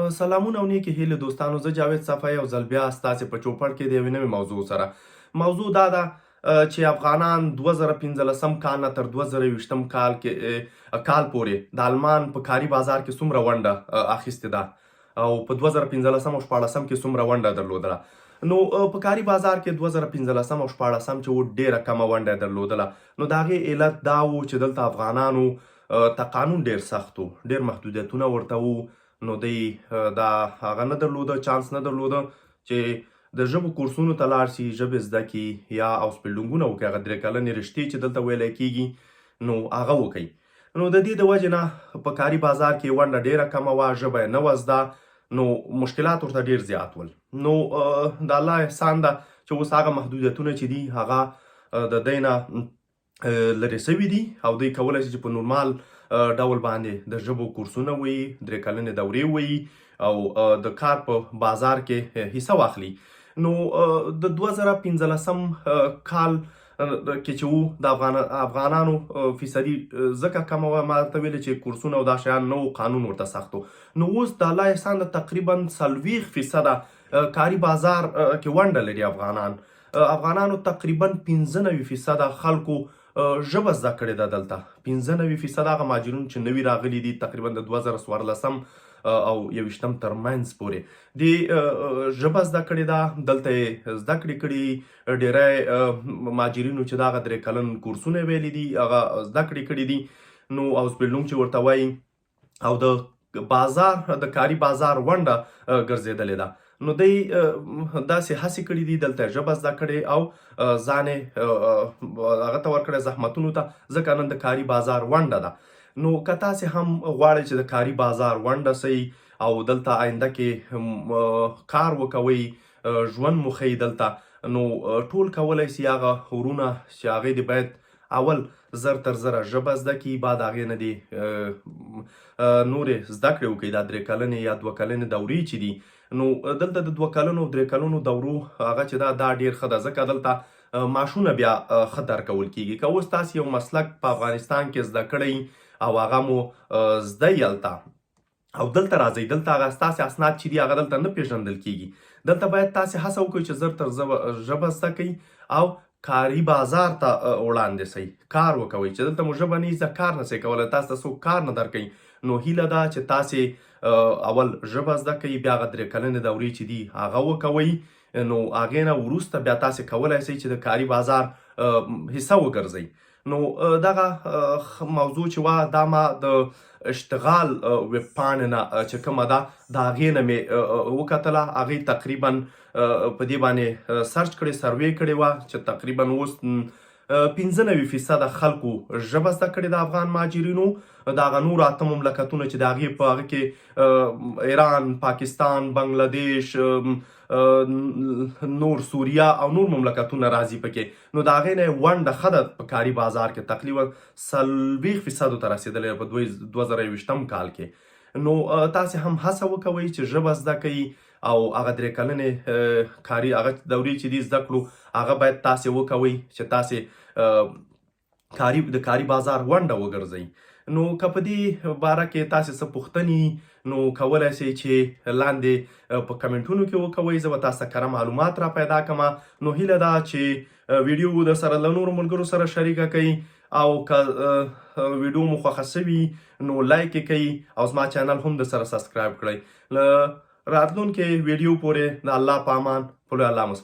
سلامونه او نیکې هیلې دوستانو، زه جاوید صفا یو ځل بیا ستاسې په چوپړ کې د یوې نوې موضوع سره. موضوع دا ده چې افغانان 2015 کال نه تر 2021 کال کې کال پورې د آلمان په کاري بازار کې څومره ونډه اخیستې ده او په 2015 او 16 کې څومره ونډه درلودله. نو په کاري بازار کې 2015 او 16 چې و، ډیره کمه ونډه درلودله. نو د هغې علت دا و چې دلته افغانانو ته قانون ډیر سخت و، ډیر محدودیتونه ورته وو. نو دی دا هغه نه درلوده، چانس نه درلوده چې د ژبو کورسونو ته لاړ شي، ژبې زده کړي یا Ausbildung ونه وکړي، هغه 3 کلنې رشتې چې دلته ویلی کېږي، نو هغه وکړي. نو د دې د وجې نه په کاري بازار کې ونډه ډیره کمه وه، ژبه یې نه وه زده، نو مشکلات ورته ډیر زیات ول. نو د الله احسان ده چې اوس هغه محدودیتونه چې دي، هغه د دی نه لرې سوي دي او دوی کولای شي چې په نورمال ډول باندې د ژبو کورسونه وایي، 3 کلنې دورې وایي او د کار په بازار کې حصه واخلي. نو د 2015 کال کې چې وو، د افغانانو فیصدي ځکه کمه وه، ما ته ویل چې کورسونه او دا شیان نه وو، قانون ورته سخت و. نو اوس د الله احسان د تقریبا 40% کاري بازار کې ونډه لري افغانان. افغانانو تقریبا 95% خلکو ژبه زده کړې ده. دلته 95% هغه مهاجرین چې نوي راغلي دي، تقریبا د 2014 او 21 ترمنځ پورې دی، ژبه زده کړې ده، دلته یې زده کړې کړي. ډیری مهاجرینو چې دغه 3 کلن کورسونه ویلي دي، هغه زده کړې کړي دي، نو Ausbildung چې ورته وایي، او د بازار د کاري بازار ونډه ګرځېدلې ده. نو دی داسې هڅې کړې دي، دلته ژبه زده کړې او ځان یې هغه ته ورکړی، زحمتونو ته، ځکه نن د کاري بازار ونډه ده. نو که تاسې هم غواړئ چې د کاري بازار ونډه سئ او دلته آینده کې کار وکوئ، ژوند مو ښه دلته، نو ټول کولای سي هغه ورونه چې هغې دې باید اول زر تر زره ژبه زده کړي، بعد هغې نه دې نورې زده کړې وکړي، دا 3 کلنې یا 2 کلنې دورې چې دي. نو دلته د 2 کلنو، 3 کلنو دورو هغه چې دا دا ډیر ښه ده، ځکه دلته معاشونه بیا ښه درکول کیږي. که اوس تاسو یو مسلک په افغانستان کې زده کړئ او هغه مو زده یي هلته او دلته راځئ، دلته هغه ستاسې اسناد چې دي، هغه دلته نه پیژندل کیږي. دلته باید تاسې هڅه وکړئ چې زر تر ژبه زده کړئ او کاري بازار ته وړاندې سئ، کار وکوئ. چې دلته مو ژبه نه زده، کار نه سئ کولی، تاسو ته څوک کار نه درکوي. نو هیله ده چې تاسې اول ژبه زده کړئ، بیا هغه 3 کلنې دورې چې دي، هغه وکوئ. نو هغې نه وروسته بیا تاسې کولای سئ چې د کاري بازار حصه وګرځئ. نو دغه موضوع چې وه، دا ما د اشتغال ویب پاڼې نه چې کومه ده، د هغې نه مې وکتله. هغې تقریبا په دې باندې search کړې، سروې کړې وه چې تقریبا اوس 95% خلکو ژبه زده کړې ده افغان مهاجرینو. د هغه نور اته مملکتونه چې د هغې په هغه کې ایران، پاکستان، بنگلادیش، نور سوریه او نور مملکتونه راځي پکې، نو د هغې نه ونډه ښه ده په کاري بازار کې، تقریبا 40 فیصدو ته رسېدلی په 2021 کال کې. نو تاسې هم هڅه وکوئ چې ژبه زده کړئ او هغه 3 کلنې کاري هغه دورې چې دي زده کړو، هغه باید تاسې وکوئ چې تاسې د کاري بازار ونډه وګرځئ. نو که په دې باره کې تاسې څه پوښتنې، نو کولای شئ چې لاندې په کمنټونو کې وکوئ، زه به تاسو ته کره معلومات را پیدا کړم. نو هیله ده چې ویډیو در سره له نورو ملګرو سره شریکه کړئ او که ویډیو مو خوښه سوي، نو like یې کړئ او زما channel هم در سره subscribe کړئ. له راتلونکې ویډیو پورې د الله په امان، په لوی الله مو.